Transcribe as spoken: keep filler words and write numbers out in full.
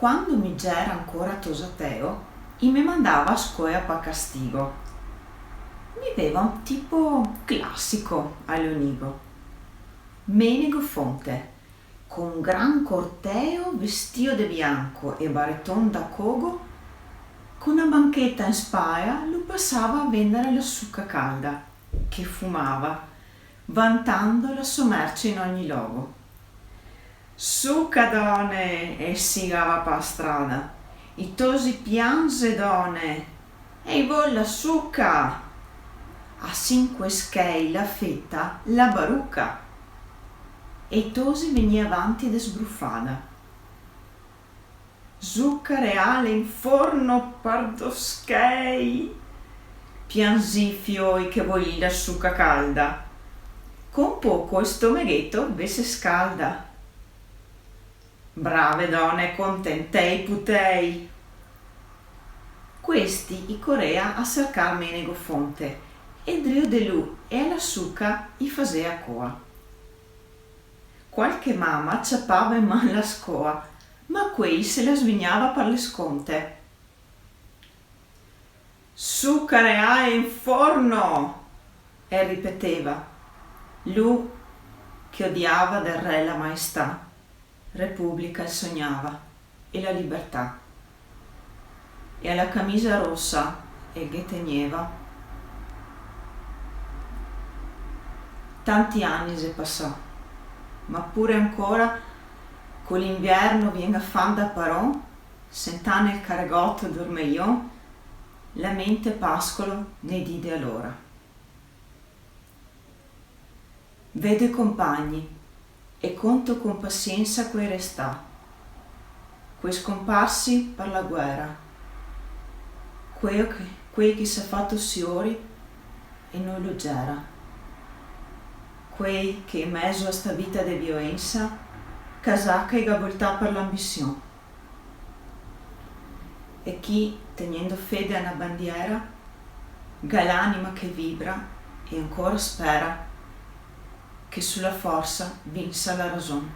Quando mi gera ancora tosateo, i me mandava a scoea pa castigo. Mi veva un tipo clasico a l'onigo. Menego Fonte, co un gran corteo, vestìo de bianco e bareton da cogo, co na bancheta in spaea, lu pasava a vendare la suca calda, che fumava, vantando la so merce in ogni logo. Suca, done, e sigava pa strada. I tosi pianze, done, e i vol la suca. A sinque schei la feta la baruca. E i tosi vegnì avanti de sbrufada. Suca reale in forno par do schei. Pianzì, fioi, che volì la suca calda. Con poco el stomegheto ve se scalda. Brave done, contentè i putei. Questi i corea a sercar Menego Fonte, e drio de lu e a la suca i fasea coa. Qualche mama ciapava in man la scoa, ma quei se la svignava par le sconte. Suca reale in forno! El ripeteva, lu che odiava del re la maestà, Republica el sognava, e la libertà. E a la camisa rosa el ghe tegneva. Tanti ani xe pasà, ma pure ancora co l'invierno vien a far da paron, sentà nel caregoto dormeion, la mente pascolo nei dì de alora. Vedo i compagni e conto con pasiensa quei restà, quei scomparsi par la guera, quei che, quei che s'è fato siori e no lo gera, quei che in mezo a sta vita de violensa casaca i ga voltà par l'ambision. E chi, tegnendo fede a na bandiera, ga l'anima che vibra e ancora spera che su la forsa vinsa la rason.